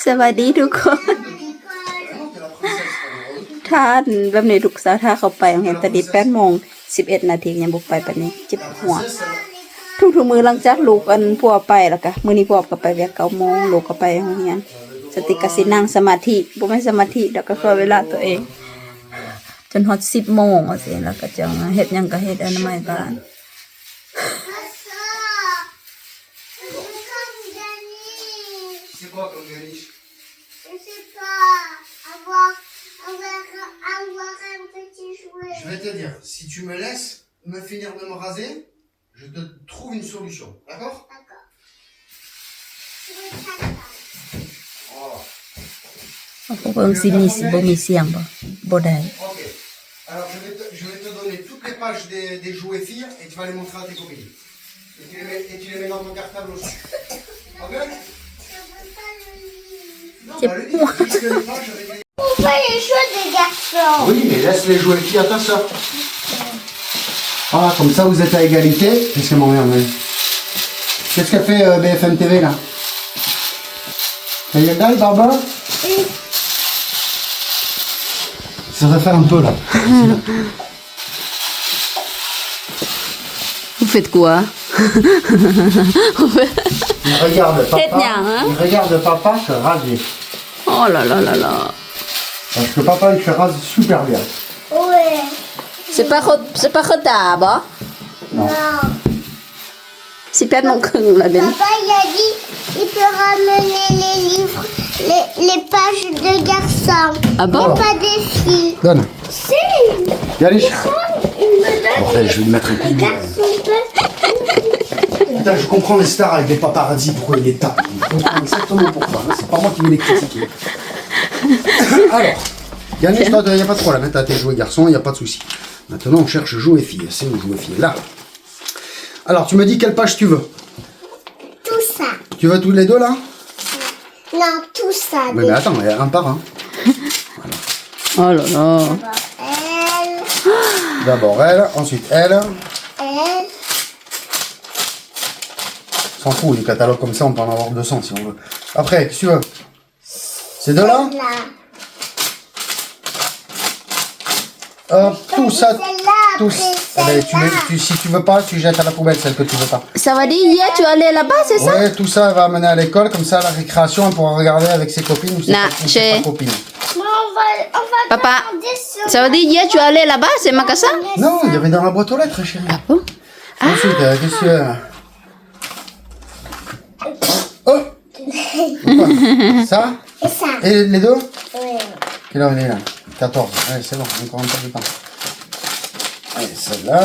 ສະບາຍດີທຸກຄົນ. ຖ້າແບບນີ້ລູກສາວຖ້າເຂົ້າໄປໂຮງຮຽນແຕ່ນີ້ແປດໂມງສິບເອັດນາທີ ຍັງບໍ່ໄປປານນີ້ ເຈັບຫົວ. ທຸກໆມື້ຫຼັງຈາກລູກ ອັນ ຜົວໄປແລ້ວກະ ມື້ນີ້ຜົວກໍໄປວຽກເກົ້າໂມງ ລູກກໍໄປໂຮງຮຽນ. ສະຕິກກໍຊິນັ່ງສະມາທິ ບໍ່ແມ່ນສະມາທິດອກ ກໍຄືເວລາຕົວເອງ ຈົນຮອດສິບໂມງວ່າຊີ້ ແລ້ວກໍຈັ່ງເຮັດຫຍັງກໍເຮັດ ອະນາໄມບ້ານ. C'est quoi comme Ganesh ? Je sais pas. Avoir, avoir, avoir un petit jouet. Je vais te dire, si tu me laisses me finir de me raser, je te trouve une solution, d'accord ? D'accord. Je vais faire ça. Oh. ເອົາ ເບິ່ງຊິມີ ຊິບໍ່ມີສຽງບໍ່? ບໍ່ໄດ້. Ok. Alors, je vais te, je vais te donner toutes les pages des, des jouets filles et tu vas les montrer à tes copines. Et tu les mets, et tu les mets dans ton cartable aussi. Ok ? ເຈັບຫົວ. Non, bah, le livre, juste les pages avec les... On fait les jouets des garçons. Oui, mais laisse les jouets filles à ta sœur. Ah, comme ça, vous êtes à égalité. Qu'est-ce qu'elle m'emmerde, elle ? Qu'est-ce qu'elle fait, euh, B F M T V, là ? Elle regarde, Barbara ? Oui. Ça va faire un peu, là. Vous faites quoi ? Vous faites... Il regarde papa. ເຮັດຫຍັງ? Il regarde papa se raser. Oh là là là là. Parce que papa, il se rase super bien. Ouais. C'est pas trop, c'est pas trop tard, bon ? Non. Non. ສິບແປດໂມງເຄິ່ງແລ້ວເດ້. Papa, il a dit, il peut ramener les livres, les, les pages de garçons, ah bon ? Mais pas des filles. Donne. Si. Allez. Ils sont, ils me donnent... Bordel, je vais lui mettre un coup de... Regarde son père. Putain, je comprends les stars avec des paparazzis, pourquoi il les tape. Je comprends exactement pourquoi, hein. C'est pas moi qui vais les critiquer. Alors, Yannick, toi, y a pas de problème, hein, t'as tes jouets garçons, y a pas de souci. Maintenant, on cherche jouets filles. C'est où, jouets filles ? Là. Alors, tu me dis quelle page tu veux. Tout ça. Tu veux tous les deux, là ? Non, tout ça. Oui, mais déjà. Attends, un par un. Oh là là. D'abord elle. D'abord elle, ensuite elle. Elle. S'en fout, le catalogue comme ça, on peut en avoir deux cents si on veut. Après, qu'est-ce que tu veux ? Ces deux-là ? Celle-là. Hop, tout ça, celle-là, tout après ça, eh ben, tu celle-là. Tu, si tu veux pas, tu jettes à la poubelle celle que tu veux pas. Ça veut dire, hier, tu allais là-bas, c'est ça ? Ouais, tout ça, elle va amener à l'école, comme ça, à la récréation, elle pourra regarder avec ses copines ou ses, non, cop-, ou ses pas copines. Mais on va, on va... Papa, garder sur... Ça veut dire, hier, tu allais là-bas, c'est Makasa ? Non, il y avait dans la boîte aux lettres, chérie. Ah bon ? Ensuite, euh, qu'est-ce que tu veux ? Oh ! Quoi ? Ça ? Et ça. Et les deux ? Oui. Quelle heure il est là ? Quatorze. Allez, c'est bon, encore un peu de temps. Allez, celle-là.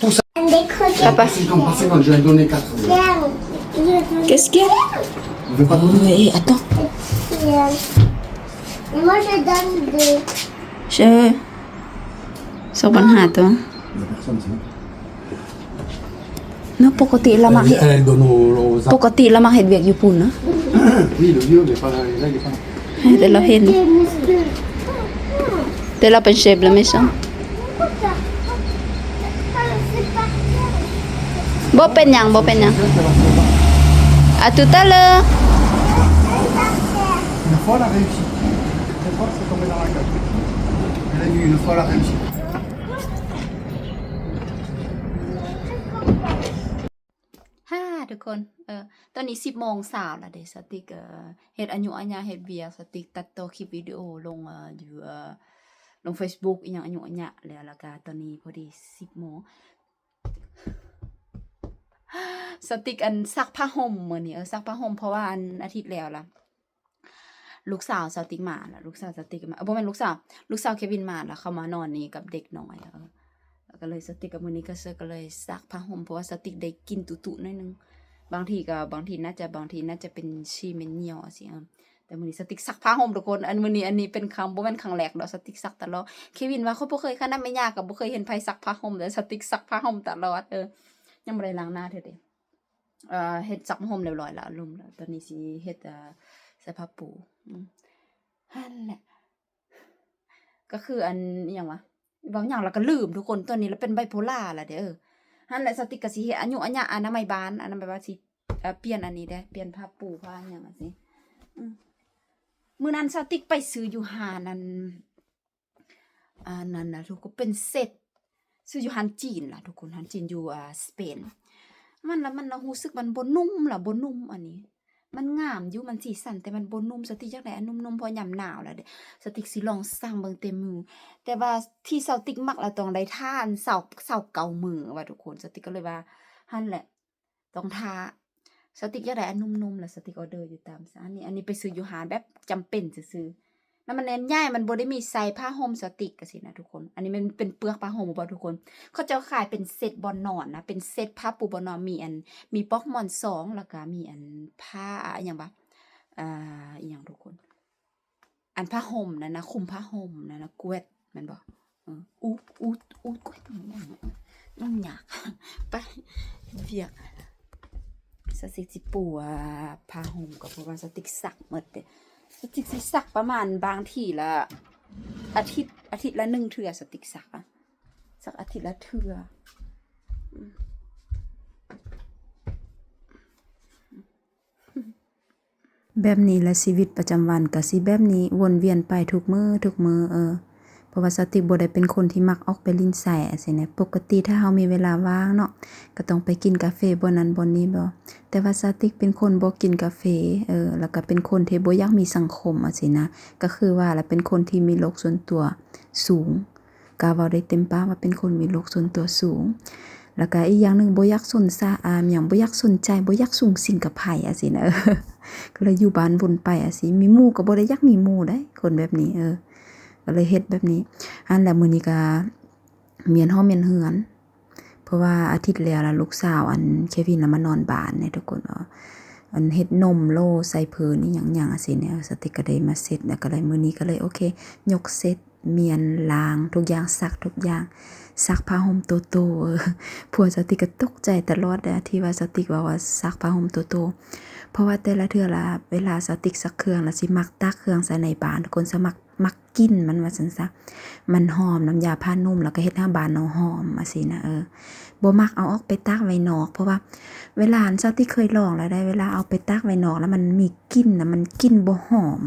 Tout ça. Des croquettes. Papa. Cinquante par cinquante, je vais donner quatre. Viens, je donne... Qu'est-ce qu'il y a ? Il veut pas donner ? Oui, attends. Et moi, je donne deux. Je ສອງພັນຫ້າຕົວ. ເນາະ ປົກກະຕິລາວມັກເຮັດ ປົກກະຕິລາວມັກເຮັດວຽກຢູ່ພຸ້ນເນາະ. Oui, le vieux, mais pas là, là, il est pas là. ແຕ່ລາວເຫັນ ແຕ່ລາວເປັນ chef de la maison. ບໍ່ເປັນຫຍັງ ບໍ່ເປັນຫຍັງ. À tout à l'heure. Une fois, elle a réussi. Une fois, c'est tombé dans la gueule. Elle a eu une fois, elle a réussi. ຮາ ທຸກຄົນ ເອີ ຕອນນີ້ສິບໂມງຊາວແລ້ວເດ້. ສະຕິກ ເອີ ເຮັດອະຍຸອະຍະ ເຮັດວຽກ. ສະຕິກຕັດຕໍ່ຄລິບວິດີໂອລົງ ເອີ ຢູ່ ເອີ ລົງ Facebook ອີ່ຫຍັງ ອະຍຸອະຍະແລ້ວ. ແລ້ວກະຕອນນີ້ພໍດີສິບໂມງ. ສະຕິກ ອັນ ຊັກຜ້າຫົ່ມມື້ນີ້ ເອີ ຊັກຜ້າຫົ່ມ ເພາະວ່າ ອັນ ອາທິດແລ້ວລະ ລູກສາວສາວຕິກມາລະ ລູກສາວສາວຕິກມາ ເອີ ບໍ່ແມ່ນລູກສາວ ລູກສາວເຄວິນມາລະ ເຂົ້າມານອນນີ້ກັບເດັກນ້ອຍ ເອີ ແລ້ວກໍເລີຍສາວຕິກກັບມື້ນີ້ກໍເຊີ ກໍເລີຍຊັກຜ້າຫົ່ມ ເພາະວ່າສາວຕິກໄດ້ກິ່ນຕຸໆໜ້ອຍໜຶ່ງ. ບາງທີກໍ ບາງທີໜ້າຈະ ບາງທີໜ້າຈະເປັນຂີ້ເໝັນຍ່ຽວຊີ້ ເອີ ແຕ່ມື້ນີ້ສາວຕິກຊັກຜ້າຫົ່ມທຸກຄົນ. ອັນ ມື້ນີ້ ອັນນີ້ເປັນຄັ້ງ ບໍ່ແມ່ນຄັ້ງແລກດອກ ສາວຕິກຊັກຕະຫຼອດ. ເຄວິນວ່າ ຂ້ອຍບໍ່ເຄີຍ ຂະໜາດແມ່ຍ່າກໍບໍ່ເຄີຍເຫັນໃຜຊັກຜ້າຫົ່ມເລີຍ ສາວຕິກຊັກຜ້າຫົ່ມຕະຫຼອດ. ເອີ ຍັງບໍ່ໄດ້ລ້າງໜ້າເທື່ອເດ. ເອີ ເຮັດຊັກຜ້າຫົ່ມລຽບຮ້ອຍແລ້ວ ລົມແລ້ວ. ຕອນນີ້ຊິເຮັດ ເອີ ໃສ່ຜ້າປູ ອືມ ຫັ້ນແຫຼະ. ກໍຄືອັນ ອີ່ຫຍັງວະ ເວົ້າຫຍັງລະກໍລືມທຸກຄົນ. ຕອນນີ້ລະເປັນໄບໂພລາລະເດ້. ເອີ ຫັ້ນແຫຼະ ສາວຕິກກໍຊິເຮັດອະຍຸອະຍະ ອະນາໄມບ້ານ ອະນາໄມບ້ານຊິ ເອີ ປ່ຽນອັນນີ້ເດ້ ປ່ຽນຜ້າປູຜ້າຫຍັງຈັ່ງຊີ້. ອືມ ມື້ນັ້ນສາວຕິກໄປຊື້ຢູ່ຮ້ານອັນ ອັນນັ້ນນະທຸກຄົນ ເປັນເຊັດ ຊື້ຢູ່ຮ້ານຈີນລະທຸກຄົນ ຮ້ານຈີນຢູ່ ອ່າ ສະເປນ. ມັນລະ ມັນລະຮູ້ສຶກມັນບໍ່ນຸ້ມລະ ບໍ່ນຸ້ມອັນນີ້ ມັນງາມຢູ່ ມັນສີສັນ ແຕ່ມັນບໍ່ນຸ້ມ. ສາວຕິກຢາກໄດ້ອັນນຸ້ມໆ ເພາະຍາມໜາວລະເດ້ ສາວຕິກຊິລອງສັ່ງເບິ່ງແຕ່ມື້ ແຕ່ວ່າທີ່ສາວຕິກມັກລະຕ້ອງໄດ້ຖ້າອັນຊາວ ຊາວເກົ້າມື້ວ່າທຸກຄົນ. ສາວຕິກກໍເລີຍວ່າ ຫັ້ນແຫຼະ ຕ້ອງຖ້າ. ສາວຕິກຢາກໄດ້ອັນນຸ້ມໆ ລະສາວຕິກອໍເດີຢູ່ຕາມສາ ອັນນີ້ ອັນນີ້ໄປຊື້ຢູ່ຮ້ານແບບຈຳເປັນຊື່ໆ ລະມັນແໜ້ນໃຫຍ່ ມັນບໍ່ໄດ້ມີໃສ່ຜ້າຫົ່ມສາວຕິກຈັ່ງຊີ້ນະທຸກຄົນ. ອັນນີ້ແມ່ນເປັນເປືອກຜ້າຫົ່ມບໍ່ທຸກຄົນ ເຂົາເຈົ້າຂາຍເປັນເຊັດບ່ອນນອນນະ ເປັນເຊັດຜ້າປູບ່ອນນອນ ມີອັນ ມີປອກໝອນສອງ ລະກະມີອັນຜ້າ ອາ ອີ່ຫຍັງວະ ອາ ອີ່ຫຍັງທຸກຄົນ ອັນຜ້າຫົ່ມນັ້ນນະ ຄຸມຜ້າຫົ່ມນັ້ນນະ ກວດແມ່ນບໍ່? ເອີ ອຸ ອຸ ອຸ ກວດຫຍັງ ຫຍັງຍາກ ໄປວຽກ. ສາວຕິກຊິປູ ອາ ຜ້າຫົ່ມກໍເພາະວ່າສາວຕິກຊັກໝົດເດ້. ສາວຕິກຊິຊັກປະມານບາງທີລະອາທິດ ອາທິດລະໜຶ່ງເທື່ອ ສາວຕິກຊັກອະ ຊັກອາທິດລະເທື່ອ. ອືມ ແບບນີ້ລະ ຊີວິດປະຈຳວັນກະຊິແບບນີ້ ວົນວຽນໄປທຸກມື້ ທຸກມື້ ເອີ ເພາະວ່າສາວຕິກບໍ່ໄດ້ເປັນຄົນທີ່ມັກອອກໄປຫຼິ້ນໃສ ຈັ່ງຊີ້ນະ. ປົກກະຕິຖ້າເຮົາມີເວລາວ່າງເນາະ ກະຕ້ອງໄປກິນກາເຟບ່ອນນັ້ນບ່ອນນີ້ບໍ ແຕ່ວ່າສາວຕິກເປັນຄົນບໍ່ກິນກາເຟ ເອີ ລະກະເປັນຄົນທີ່ບໍ່ຢາກມີສັງຄົມ ຈັ່ງຊີ້ນະ. ກະຄືວ່າລະ ເປັນຄົນທີ່ມີໂລກສ່ວນຕົວສູງ ກະເວົ້າໄດ້ເຕັມປາກວ່າເປັນຄົນມີໂລກສ່ວນຕົວສູງ ລະກະອີກຢ່າງໜຶ່ງ ບໍ່ຢາກສົນສະ ອາ ຫຍັງ ບໍ່ຢາກສົນໃຈ ບໍ່ຢາກສຸງສິງກັບໃຜ ຈັ່ງຊີ້ນະ. ກໍເລີຍຢູ່ບ້ານວົນໄປຈັ່ງຊີ້ ມີໝູ່ກໍບໍ່ໄດ້ຢາກມີໝູ່ໃດ໋ ຄົນແບບນີ້ ເອີ ກໍເລີຍເຮັດແບບນີ້. ຫັ້ນແຫຼະ ມື້ນີ້ກະມ້ຽນຫໍ້ມ້ຽນເຮືອນ ເພາະວ່າອາທິດແລ້ວລະ ລູກສາວອັນເຄວິນລະມານອນບ້ານເດ້ທຸກຄົນ ເນາະ ອັນເຮັດນົມໂຫຼໃສ່ພື້ນອີ່ຫຍັງຫຍັງຈັ່ງຊີ້ນະ. ສາວຕິກກໍໄດ້ມາເຊັດ ລະກໍເລີຍ ມື້ນີ້ກໍເລີຍ ໂອເຄ ຍົກເຊັດ ມ້ຽນລ້າງທຸກຢ່າງ ຊັກທຸກຢ່າງ ຊັກຜ້າຫົ່ມໂຕໂຕ. ເອີ ຜົວສາວຕິກກໍຕົກໃຈຕະຫຼອດເດ້ ທີ່ວ່າສາວຕິກເວົ້າວ່າຊັກຜ້າຫົ່ມໂຕໂຕ ເພາະວ່າແຕ່ລະເທື່ອລະ ເວລາສາວຕິກຊັກເຄື່ອງລະ ຊິມັກຕາກເຄື່ອງໃສ່ໃນບ້ານ ທຸກຄົນ ສະມັກ ມັກກິ່ນມັນວ່າຊັ້ນຊະ ມັນຫອມ ນ້ຳຢາຜ້ານຸ້ມ ລະກະເຮັດໃຫ້ບ້ານເຮົາຫອມ ຈັ່ງຊີ້ນະ. ເອີ ບໍ່ມັກເອົາອອກໄປຕາກໄວ້ນອກ ເພາະວ່າເວລາ ອັນ ສາວຕິກເຄີຍລອງລະໄດ໋ ເວລາເອົາໄປຕາກໄວ້ນອກລະ ມັນມີກິ່ນນະ ມັນກິ່ນບໍ່ຫອມ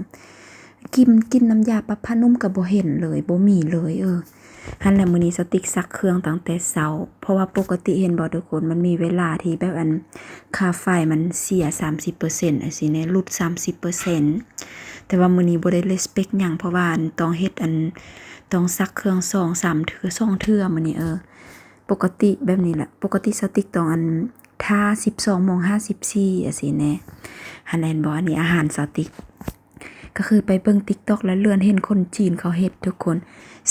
ກິ່ນ ກິ່ນນ້ຳຢາປັບຜ້ານຸ້ມກະບໍ່ເຫັນເລີຍ ບໍ່ມີເລີຍ. ເອີ ຫັ້ນແຫຼະ ມື້ນີ້ສາວຕິກຊັກເຄື່ອງຕັ້ງແຕ່ເຊົ້າ ເພາະວ່າປົກກະຕິເຫັນບໍ່ທຸກຄົນ ມັນມີເວລາທີ່ແບບ ອັນ ຄ່າໄຟມັນເສຍສາມສິບເປີເຊັນ ຈັ່ງຊີ້ແນ່ ຫຼຸດສາມສິບເປີເຊັນ ແຕ່ວ່າມື້ນີ້ບໍ່ໄດ້ເລສເປັກຫຍັງ ເພາະວ່າ ອັນ ຕ້ອງເຮັດ ອັນ ຕ້ອງຊັກເຄື່ອງສອງສາມເທື່ອ ສອງເທື່ອມື້ນີ້. ເອີ ປົກກະຕິແບບນີ້ແຫຼະ ປົກກະຕິສາວຕິກຕ້ອງ ອັນ ຖ້າສິບສອງໂມງຫ້າສິບສີ່ ຈັ່ງຊີ້ແນ່. ຫັ້ນແມ່ນບໍ່ ອັນນີ້ອາຫານສາວຕິກ ກໍຄືໄປເບິ່ງຕິກຕັອກ ລະເລື່ອນເຫັນຄົນຈີນເຂົາເຮັດທຸກຄົນ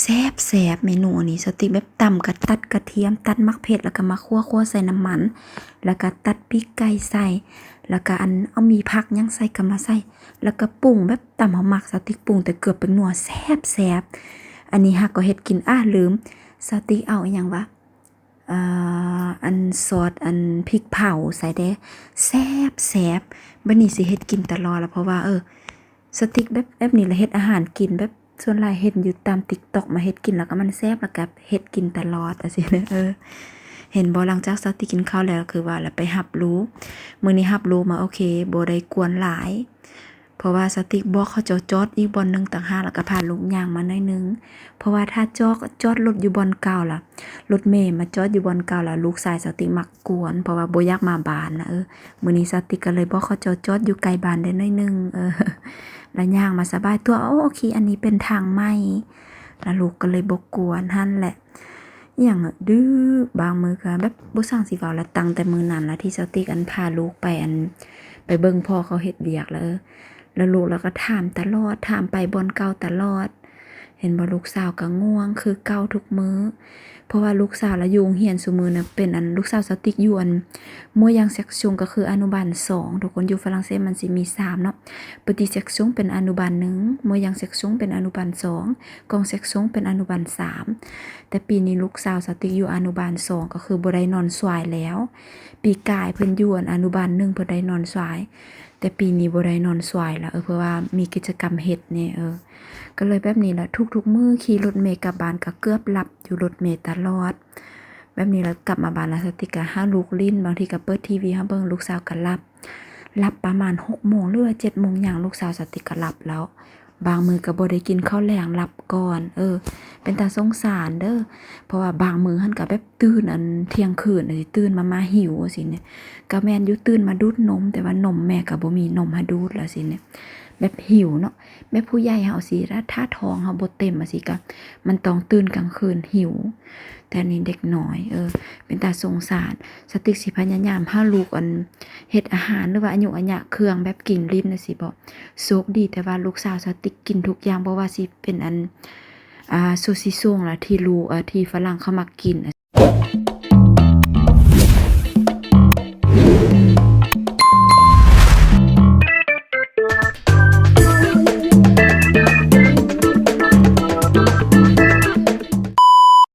ແຊບໆ ເມນູອັນນີ້ ສາວຕິກແບບຕຳກະຕັດກະທຽມ ຕັດໝາກເຜັດ ລະກະມາຂົ້ວໆໃສ່ນ້ຳມັນ ລະກະຕັດປີກໄກ່ໃສ່ ລະກະ ອັນ ເອົາມີຜັກຫຍັງໃສ່ກະມາໃສ່ ລະກະປຸງແບບຕາມເຮົາມັກ ສາວຕິກປຸງແຕ່ເກືອແປ້ງນົວ ແຊບໆ. ອັນນີ້ຫາກກໍເຮັດກິນ ອາ ລືມ ສາວຕິກເອົາອີ່ຫຍັງວະ ເອີ ອັນ ຊອດ ອັນ ພິກເຜົາໃສ່ເດ້ ແຊບໆ. ບາດນີ້ຊິເຮັດກິນຕະຫຼອດລະ ເພາະວ່າ ເອີ ສາວຕິກແບບ ແບບນີ້ລະ ເຮັດອາຫານກິນແບບ ສ່ວນຫຼາຍເຫັນຢູ່ຕາມຕິກຕັອກ ມາເຮັດກິນລະກະມັນແຊບ ລະກະເຮັດກິນຕະຫຼອດ ຈັ່ງຊີ້. ເອີ ເຫັນບໍ່ ຫຼັງຈາກສາວຕິກກິນເຂົ້າແລ້ວ ຄືວ່າລະໄປຮັບລູກ ມື້ນີ້ຮັບລູກມາ ໂອເຄ ບໍ່ໄດ້ກວນຫຼາຍ ເພາະວ່າສາວຕິກບອກເຂົາເຈົ້າຈອດອີກບ່ອນໜຶ່ງຕ່າງຫາກ ລະກະພາລູກຍ່າງມາໜ້ອຍໜຶ່ງ ເພາະວ່າຖ້າຈອດ ຈອດລົດຢູ່ບ່ອນເກົ່າລະ ລົດເມມາຈອດຢູ່ບ່ອນເກົ່າລະ ລູກຊາຍສາວຕິກມັກກວນ ເພາະວ່າບໍ່ຢາກມາບ້ານນະ. ເອີ ມື້ນີ້ສາວຕິກກະເລີຍບອກເຂົາເຈົ້າຈອດຢູ່ໃກ້ບ້ານໄດ້ໜ້ອຍໜຶ່ງ ເອີ ລະຍ່າງມາສະບາຍຕົວ ໂອ ໂອເຄ ອັນນີ້ເປັນທາງໃໝ່ ລະລູກກະເລີຍບໍ່ກວນ. ຫັ້ນແຫຼະ ອີ່ຫຍັງດື້ ບາງມື້ກະແບບບໍ່ຊ່າງຊິເວົ້າລະ. ຕັ້ງແຕ່ມື້ນັ້ນລະທີ່ສາວຕິກ ອັນ ພາລູກໄປ ອັນ ໄປເບິ່ງພໍ່ເຂົາເຮັດວຽກລະ ເອີ ລະລູກລະກະຖາມຕະຫຼອດ ຖາມໄປບ່ອນເກົ່າຕະຫຼອດ. ເຫັນບໍ່ ລູກສາວກະງ່ວງຄືເກົ່າທຸກມື້ ເພາະວ່າລູກສາວລະຢູ່ໂຮງຮຽນຊຸມື້ນະ ເປັນ ອັນ ລູກສາວສາວຕິກຢູ່ ອັນ ໂມຢາງແຊັກຊຸງ ກະຄືອະນຸບານສອງ ທຸກຄົນ ຢູ່ຝຣັ່ງເສດມັນຊິມີສາມເນາະ ປະຕິແຊັກຊຸງເປັນອະນຸບານໜຶ່ງ ໂມຢາງແຊັກຊຸງເປັນອະນຸບານສອງ ກອງແຊັກຊຸງເປັນອະນຸບານສາມ. ແຕ່ປີນີ້ລູກສາວສາວຕິກຢູ່ອະນຸບານສອງ ກະຄືບໍ່ໄດ້ນອນສວາຍແລ້ວ ປີກາຍເພິ່ນຢູ່ ອັນ ອະນຸບານໜຶ່ງ ເພິ່ນໄດ້ນອນສວາຍ ແຕ່ປີນີ້ບໍ່ໄດ້ນອນສວາຍລະ ເອີ ເພາະວ່າມີກິດຈະກຳເຮັດແນ່ ເອີ ກະເລີຍແບບນີ້ລະ ທຸກໆມື້ຂີ່ລົດເມກັບບ້ານກະເກືອບຫຼັບຢູ່ລົດເມຕະຫຼອດ ແບບນີ້ລະກັບມາບ້ານລະ ສະຕິກກະຫາລູກຫຼິ້ນ ບາງທີກະເປີດທີວີໃຫ້ເບິ່ງ ລູກສາວກະຫຼັບ ຫຼັບປະມານຫົກໂມງ ຫຼືວ່າເຈັດໂມງຫຍັງ ລູກສາວສະຕິກກະຫຼັບແລ້ວ. ບາງມື້ກະບໍ່ໄດ້ກິນເຂົ້າແລງ ຫຼັບກ່ອນ. ເອີ ເປັນຕາສົງສານເດີ ເພາະວ່າບາງມື້ຫັ້ນກະແບບຕື່ນອັນທ່ຽງຄືນ ຕື່ນມາ ມາຫິວຊີ້ນະ. ກະແມ່ນຢູ່ ຕື່ນມາດູດນົມ ແຕ່ວ່ານົມແມ່ກະບໍ່ມີນົມໃຫ້ດູດລະຊີ້ນະ. ແບບຫິວເນາະ ແບບຜູ້ໃຫຍ່ເຮົາຊີ້ ຖ້າ ຖ້າທ້ອງເຮົາບໍ່ເຕັມຊີ້ກະ ມັນຕ້ອງຕື່ນກາງຄືນຫິວ. ແຕ່ອັນນີ້ເດັກນ້ອຍ ເອີ ເປັນຕາສົງສານ. ສະຕິກຊິພະຍາຍາມຫາລູກອັນເຮັດອາຫານ ຫຼືວ່າອາຍຸອາຍະເຄື່ອງແບບກິນຫຼິ້ນຈັ່ງຊີ້ບໍ. ໂຊກດີແຕ່ວ່າລູກສາວສະຕິກກິນທຸກຢ່າງ ບໍ່ວ່າຊິເປັນອັນ ອ່າ ໂຊຊິຊົງ ລະທີ່ລູ ເອີ ທີ່ຝຣັ່ງເຂົາມັກກິນ.